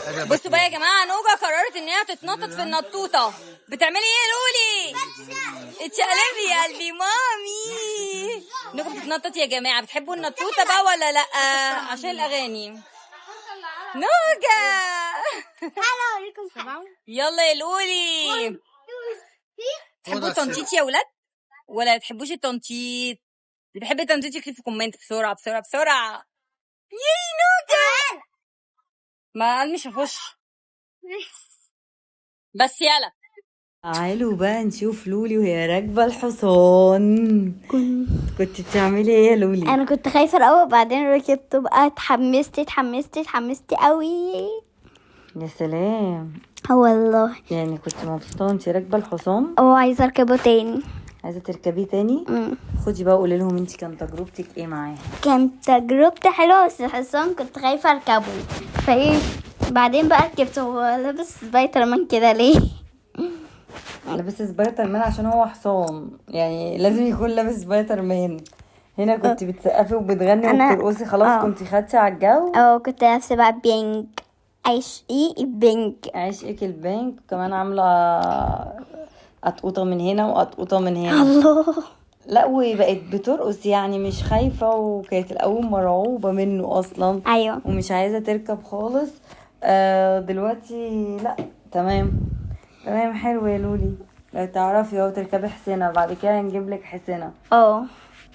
بصوا بقى يا جماعة، نوجا قررت ان هي تتنطط في النطوطه. بتعملي ايه يا لولي؟ اتشقلبي يا قلبي مامي. نوجا بتتنطط يا جماعة. بتحبوا النطوطه بقى ولا لا؟ عشان الاغاني. نوجا يلا يا لولي. تحبوا التنطيط يا ولاد ولا تحبوش التنطيط؟ اللي بيحب التنطيط يكتب في comment بسرعة بسرعة بسرعة. ياي نوجا، ما قال مش هخش بس. يلا تعالوا بقى نشوف لولي وهي راكبة الحصان. كنت بتعملي ايه يا لولي؟ انا كنت خايفة الاول، بعدين ركبت بقى اتحمست اتحمست اتحمست قوي. يا سلام. اه والله. يعني كنت مبسوطة وانتي راكبة الحصان؟ اه عايزه اركبه تاني. عايزة تركبيه تاني؟ خدي بقى قولي لهم انتي كان تجربتك ايه معاه. كانت تجربتي حلوة، بس الحصان كنت خايفة اركبه، فايه بعدين بقى ركبته. هو لابس سبايدر مان كده ليه؟ لابس سبايدر مان عشان هو حصان، يعني لازم يكون لابس سبايدر مان. هنا كنت بتسقفي وبتغني وبترقصي خلاص. كنت خدتي على الجو. اه كنت لابسه بقى pink، عيش ايه pink. عشقك ال pink. وكمان عامله قطقوطه من هنا وقطقوطه من هنا. الله. لا وبقت بترقص يعني مش خايفة، وكانت الاول مرعوبه منه اصلا. ايوه. ومش عايزه تركب خالص. دلوقتي لا تمام تمام. حلو يا لولي. لو تعرفي اهو تركبي حسنة، بعد كده هنجيب لك حسنة. اه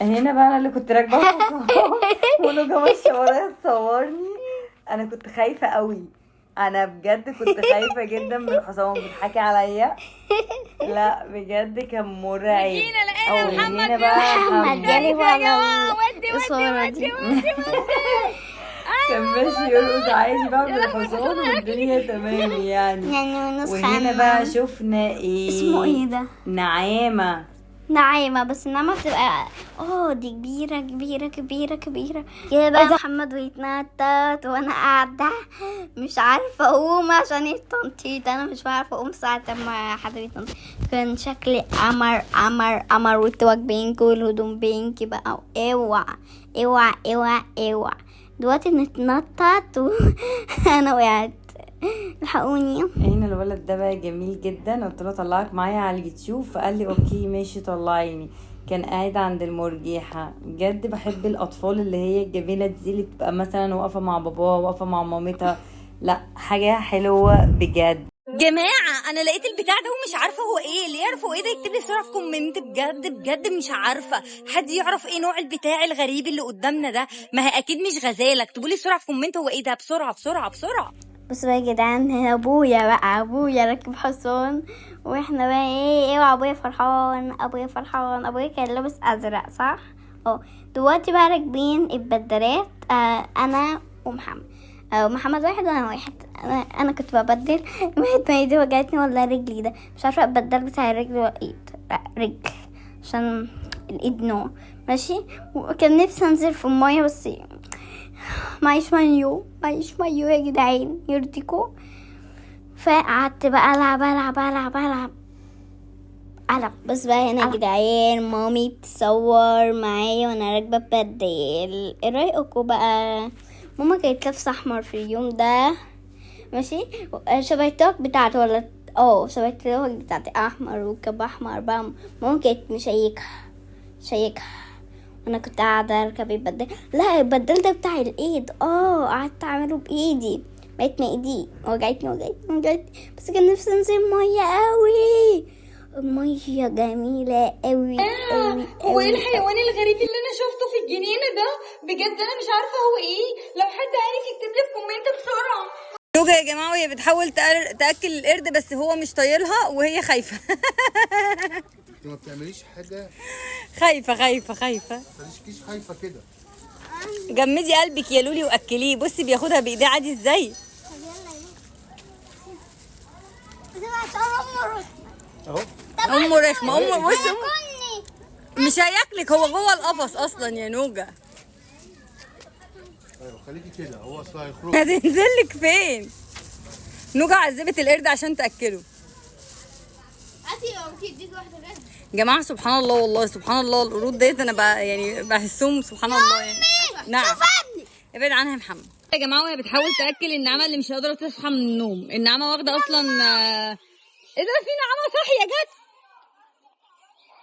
هنا بقى انا اللي كنت راكبه الحصان ونوجا ماشية ورايا تصورني. انا كنت خايفة قوي، انا بجد كنت خايفة جدا من الحصان. بتضحكي عليا؟ لا بجد كان مرعب. جينا لقينا محمد. هنا بقى محمد جالي بقى الصورة دي. كان ماشي يرقص عادي بقى بالحصان والدنيا تمام يعني. يعني نسخة وهنا بقى شفنا ايه؟ اسمه ايه ده؟ نعامة. نعيمة، بس النعمة بتبقى دي كبيرة كبيرة كبيرة كبيرة كده بقى. محمد ويتنطط وانا قاعدة مش عارفة اقوم عشان التنطيط، انا مش بعرف اقوم ساعة ما حد بيتنطط. كان شكلي قمر قمر قمر، والتوك pink والهدوم pink بقى. اوعى اوعى اوعى اوعى. دلوقتي بنتنطط وانا وقعت، الحقوني. هنا الولد ده بقى جميل جدا، قلت له طلعك معايا على اليوتيوب، فقال لي okay ماشي طلعيني. كان قاعد عند المرجيحة. بجد بحب الأطفال اللي هي الجميلة دي، اللي بتبقى مثلا واقفة مع باباها واقفة مع مامتها. لا حاجة حلوة بجد. جماعة أنا لقيت البتاع ده ومش عارفة هو إيه. اللي يعرف هو إيه ده يكتب لي بسرعة في comment. بجد بجد مش عارفة. حد يعرف إيه نوع البتاع الغريب اللي قدامنا ده؟ ما هي أكيد مش غزالة. اكتبوا لي بسرعة في comment هو إيه ده، بسرعة بسرعة بسرعة. بصوا بقى يا جدعان، هنا ابويا بقى، ابويا راكب حصان، واحنا بقى ايه اوعى. ابويا فرحان، ابويا فرحان. ابويا كان لابس ازرق صح؟ اه دلوقتي بقى راكبين البدلات، انا ومحمد، محمد واحد وانا واحد. انا كنت ببدل واحد، ما ايدي وجعتني ولا رجلي ده مش عارفه البدل بتاع الرجل ولا الايد. لا، رجل عشان الايد نو ماشي. وكان نفسي انزل في المية بس معيش مايو، معيش مايو يا جدعان يرضيكوا. فقعدت بقى العب العب العب العب العب. بس بقى هنا يا جدعان مامي بتصور معايا وانا راكبه بدل. ايه رايكوا بقى؟ ماما كانت لابسه احمر في اليوم ده ماشي، شبه التوك بتاعته ولا شبه التوك بتاعتي احمر وكب احمر بقى. ماما كانت مشيكه شيكه، انا كنت قاعدة اركب البدل. لا البدل ده بتاع الايد، قعدت اعمله بايدي، بقيت ما ايدي وجعتني وجعتني وجعتني. بس كان نفسي انزل مية قوي، المية جميلة قوي قوي هو ايه قوي. الحيوان الغريب اللي انا شفته في الجنينة ده؟ بجد انا مش عارفه هو ايه. لو حد عارف يكتب لي في comment بسرعة. نوجا يا جماعة وهي بتحاول تاكل القرد، بس هو مش طايلها وهي خايفة. انت ما بتعمليش حاجة. خايفة خايفة خايفة. ما تخليكيش خايفة كده. جمدي قلبك يا لولي واكليه. بصي بياخدها بايديه عادي ازاي. اهو امه رخمة، امه بصي مش هياكلك، هو جوه القفص اصلا يا نوجا. ايوه خليكي كده، هو اصلا هيخرج. هتنزلك فين؟ نوجا عذبت القرد عشان تاكله. جماعة سبحان الله، والله سبحان الله القرود ديت انا بقى يعني بحسهم سبحان الله يعني. نعم ابعد عنها يا محمد. يا جماعة وهي بتحاول تاكل النعامه اللي مش قادرة تصحى من النوم. النعامه واخده اصلا ايه ده، في نعامه صاحية جت.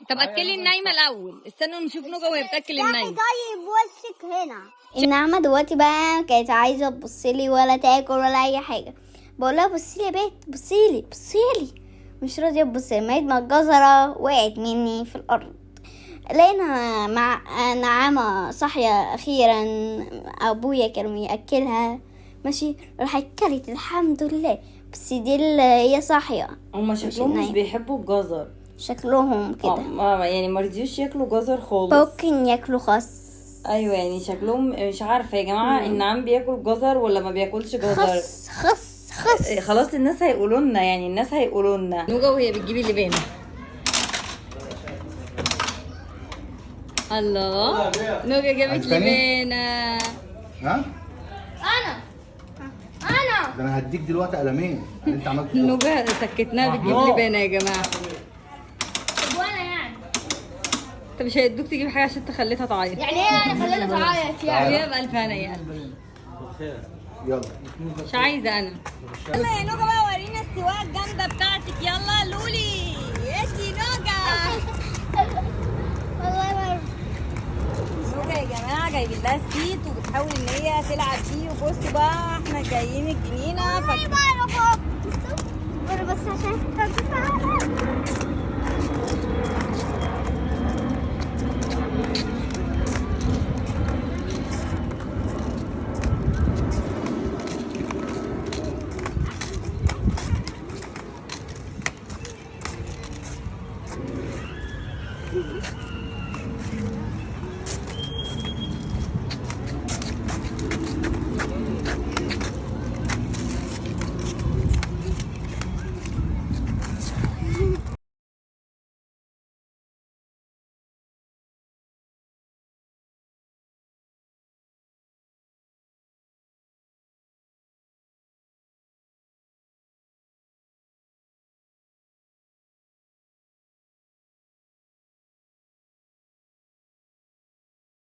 طب اكلي النايمه الاول، استنوا نشوف نوجا وهي بتاكل النايمه. طيب وشك هنا. النعمة دلوقتي بقى كانت عايزة تبصلي ولا تاكل ولا أي حاجة. بقولها بصيلي يا بيت، بصيلي بصيلي، مش راضية تبصلي. ما الجزرة وقعت مني في الأرض. لقينا مع نعامة صاحية أخيرا، أبويا كان يأكلها ماشي، راحت كلت الحمد لله. بس دي اللي هي صاحية. هما شكلهم مش نايمة. بيحبوا الجزر شكلهم كده يعني ما رضيوش ياكلوا جزر خالص. ممكن ياكلوا خس. ايوه يعني شكلهم مش عارفه يا جماعة النعام بياكل جزر ولا ما بياكلش جزر. خس خس خس. خلاص الناس هيقولوا لنا، يعني الناس هيقولوا لنا. نوجا وهي بتجيب اللبانه. الله، نوجا جابت لبانه. ها؟ انا انا ده انا هديك دلوقتي قلمين اللي انت عملته. نوجا سكتناها بتجيب لبانه يا جماعة. وانا يعني انت مش هيدوك تجيب حاجة عشان تخليتها تعيط. يعني ايه انا خليتها تعيط يعني؟ يا بألف هنا يا قلبي. يلا مش عايزه انا. يلا يا نوجا بقى ورينا السواقة الجامدة بتاعتك. يلا لولي ادي نوجا. والله ما نوجا يا جماعة جايبين لها skate وبتحاول ان هي تلعب بيه. وبصوا بقى احنا جايين الجنينة والله ما اعرف. بس عشان